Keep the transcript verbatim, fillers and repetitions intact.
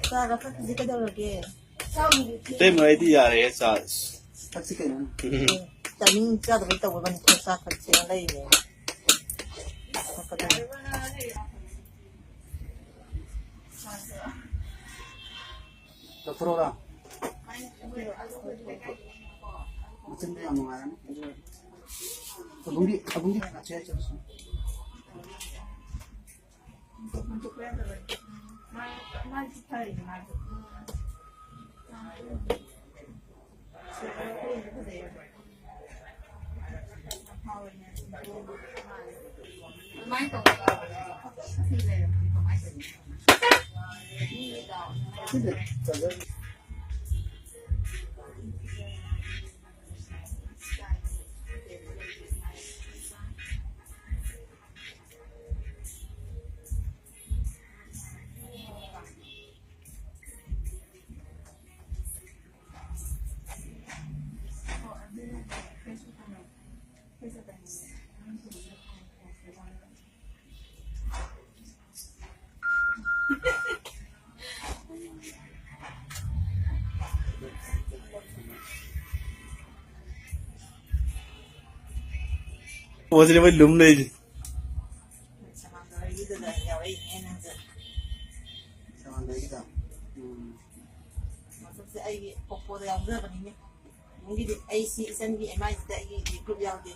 ꯆꯥꯒ ꯊꯛꯈꯤꯁꯦ ꯀꯩꯗꯧꯔꯒꯦ? ꯏꯇꯩꯃ, ꯑꯩꯗꯤ ꯌꯥꯔꯦ, ꯆꯥ꯫ ꯊꯛꯁꯤ ꯀꯩꯅꯣ? ꯇꯥꯏꯃꯤꯡ ꯆꯥꯗꯕꯩ ꯇꯧꯕ ꯃꯅꯤꯄꯨꯔ ꯆꯥ ꯊꯛꯁꯦꯅ ꯂꯩꯔꯤꯅꯦ꯫ ꯊꯛꯀꯗꯕꯅꯤ꯫ ꯂꯧꯊꯣꯔꯛꯑꯣꯔꯥ? ꯃꯆꯤꯟꯗꯣ ꯌꯥꯝ ꯅꯨꯡꯉꯥꯏꯔꯅꯤ꯫ ꯑꯕꯨꯡꯒꯤ, ꯑꯕꯨꯡꯒꯤ ꯍꯥꯟꯅ ꯆꯦ ꯆꯠꯂꯁꯤ꯫ ꯄꯣꯠꯁꯤꯅꯦ ꯃꯣꯏ ꯂꯨꯝ ꯂꯩꯔꯤꯁꯦ꯫ ꯁꯃꯥꯟꯗꯔꯒꯤꯗꯨꯗ ꯌꯥꯎꯔꯛꯏꯅꯦ ꯅꯪꯁꯨ꯫ ꯁꯃꯥꯟꯗꯔꯒꯤꯗꯣ? ꯎꯝ꯫ ꯃꯁꯛꯁꯦ ꯑꯩꯒꯤ ꯄꯣꯄꯣꯗ ꯌꯥꯎꯖꯕꯅꯤꯅꯦ꯫ ꯅꯪꯒꯤꯗꯤ ꯑꯩ ꯁꯤ ꯏꯆꯟꯒꯤ ꯑꯦꯝ ꯑꯥꯏꯁꯤꯗ ꯑꯩꯒꯤꯗꯤ ꯒ꯭ꯔꯨꯞ ꯌꯥꯎꯗꯦ꯫